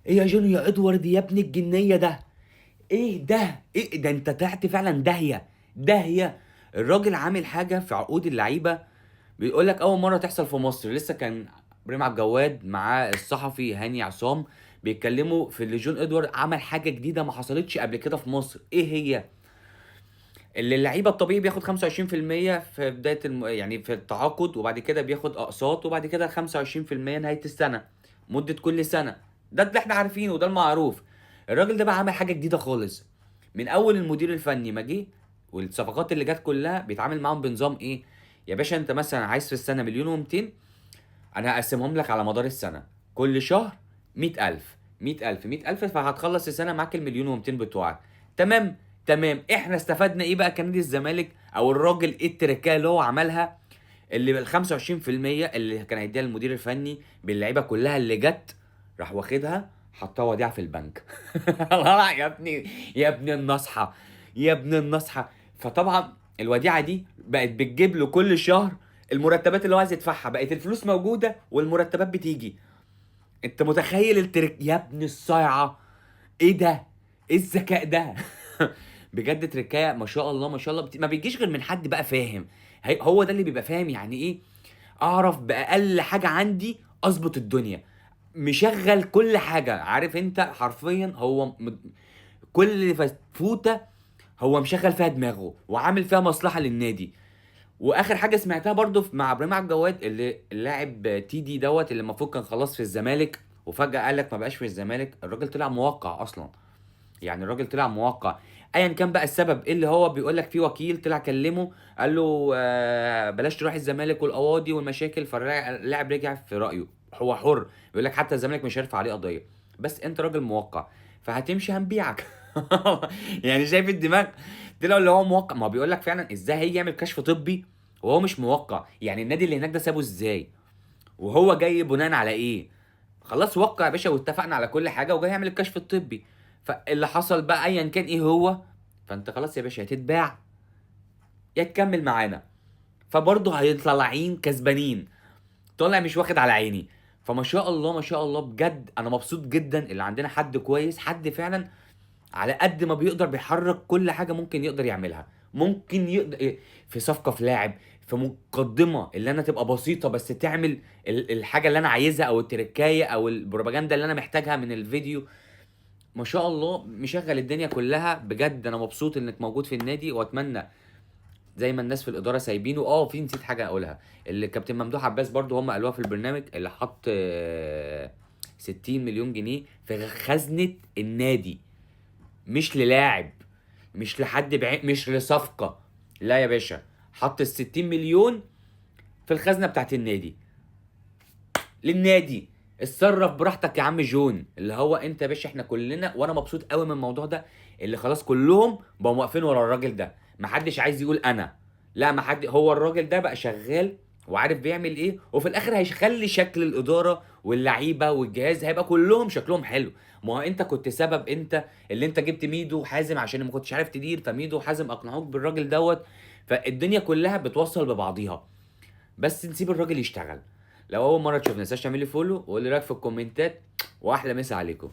ايه يا جون يا ادوارد يا ابن الجنيه ده؟ ايه ده؟ ايه ده؟ انت طلعت فعلا داهية داهيه. الراجل عامل حاجة في عقود اللعيبة، بيقول لك اول مرة تحصل في مصر. لسه كان ابراهيم عبد الجواد مع الصحفي هاني عصام بيتكلموا في اللي جون ادوارد عمل حاجة جديدة ما حصلتش قبل كده في مصر. ايه هي؟ اللي اللعيبة الطبيعي بياخد 25% في بداية يعني في التعاقد، وبعد كده بياخد اقساط، وبعد كده 25% نهاية السنة، مده كل سنة. ده اللي احنا عارفينه وده المعروف. الراجل ده بقى عمل حاجة جديدة خالص. من اول المدير الفني ما جه والصفقات اللي جت كلها بيتعامل معاهم بنظام ايه؟ يا باشا انت مثلا عايز في السنة 1,200,000، انا هقسمهم لك على مدار السنة، كل شهر 100,000 100,000 100,000، فهتخلص السنة معاك 1,200,000 بتوعك. تمام تمام. احنا استفدنا ايه بقى كنادي الزمالك او الراجل؟ ايه التركايه اللي هو عملها اللي بال 25% اللي كان هيديها للمدير الفني باللعيبه كلها اللي جت، راح واخدها حطها وديعة في البنك. لا يا ابني، يا ابن النصحه، يا ابن النصحه. فطبعا الوديعة دي بقت بتجيب له كل شهر المرتبات اللي هو عايز يدفعها، بقت الفلوس موجودة والمرتبات بتيجي. انت متخيل الترك يا ابن الصيعه؟ ايه ده؟ ايه الذكاء ده؟ بجد تركايه ما شاء الله ما شاء الله، ما بيجيش غير من حد بقى فاهم. هو ده اللي بيبقى فاهم يعني ايه اعرف باقل حاجة عندي اظبط الدنيا، مشغل كل حاجة. عارف انت حرفيا هو كل فوته هو مشغل فيها دماغه وعامل فيها مصلحة للنادي. واخر حاجة سمعتها برضو مع ابراهيم عبد الجواد اللي اللاعب تي دي دوت اللي المفروض كان خلاص في الزمالك، وفجاة قال لك ما بقاش في الزمالك. الراجل طلع موقع اصلا، يعني الراجل طلع موقع ايا كان بقى السبب ايه اللي هو بيقول لك في وكيل طلع كلمة قال له بلاش تروح الزمالك والقواضي والمشاكل، فاللاعب رجع في رايه، هو حر، بيقول لك حتى الزمالك مش هيرفع عليه قضية، بس انت راجل موقع فهتمشي هنبيعك. يعني شايف الدماغ؟ طلع اللي هو موقع، ما هو بيقول لك فعلا ازاي هيجي يعمل كشف طبي وهو مش موقع؟ يعني النادي اللي هناك ده سابه ازاي؟ وهو جاي بناء على ايه؟ خلاص وقع يا باشا واتفقنا على كل حاجة وجاي يعمل الكشف الطبي. فاللي حصل بقى ايا كان ايه هو، فانت خلاص يا باشا هتتباع يا تكمل معانا، فبرضه هيطلعين كسبانين، طالع مش واخد على عيني. فما شاء الله ما شاء الله بجد انا مبسوط جدا اللي عندنا حد كويس، حد فعلا على قد ما بيقدر بيحرك كل حاجة ممكن يقدر يعملها، ممكن يقدر في صفقة في لاعب، في مقدمه اللي انا تبقى بسيطة بس تعمل الحاجة اللي انا عايزها او التركايه او البروباجندا اللي انا محتاجها من الفيديو. ما شاء الله مشغل الدنيا كلها بجد. انا مبسوط انك موجود في النادي، واتمنى زي ما الناس في الادارة سايبينه. في نسيت حاجة اقولها، اللي كابتن ممدوح عباس برضو هم قالوها في البرنامج، اللي حط 60 مليون جنيه في خزنه النادي، مش للاعب، مش لحد بعين، مش لصفقه، لا يا باشا، حط ال 60 مليون في الخزنة بتاعت النادي، للنادي. اتصرف براحتك يا عم جون، اللي هو انت يا باشا احنا كلنا، وانا مبسوط قوي من الموضوع ده، اللي خلاص كلهم بقوا واقفين ورا الراجل ده، محدش عايز يقول انا لا، ما حد، هو الراجل ده بقى شغال وعارف بيعمل ايه، وفي الاخر هيخلي شكل الادارة واللعيبة والجهاز هيبقى كلهم شكلهم حلو. ما هو انت كنت سبب، انت اللي انت جبت ميدو وحازم عشان ما كنتش عارف تدير، فميدو وحازم اقنعوك بالراجل دوت، فالدنيا كلها بتوصل ببعضيها. بس نسيب الراجل يشتغل. لو اول مرة تشوفنا ما تنساش تعمل لي follow وقول لي رايك في الكومنتات، واحلى مسا عليكم.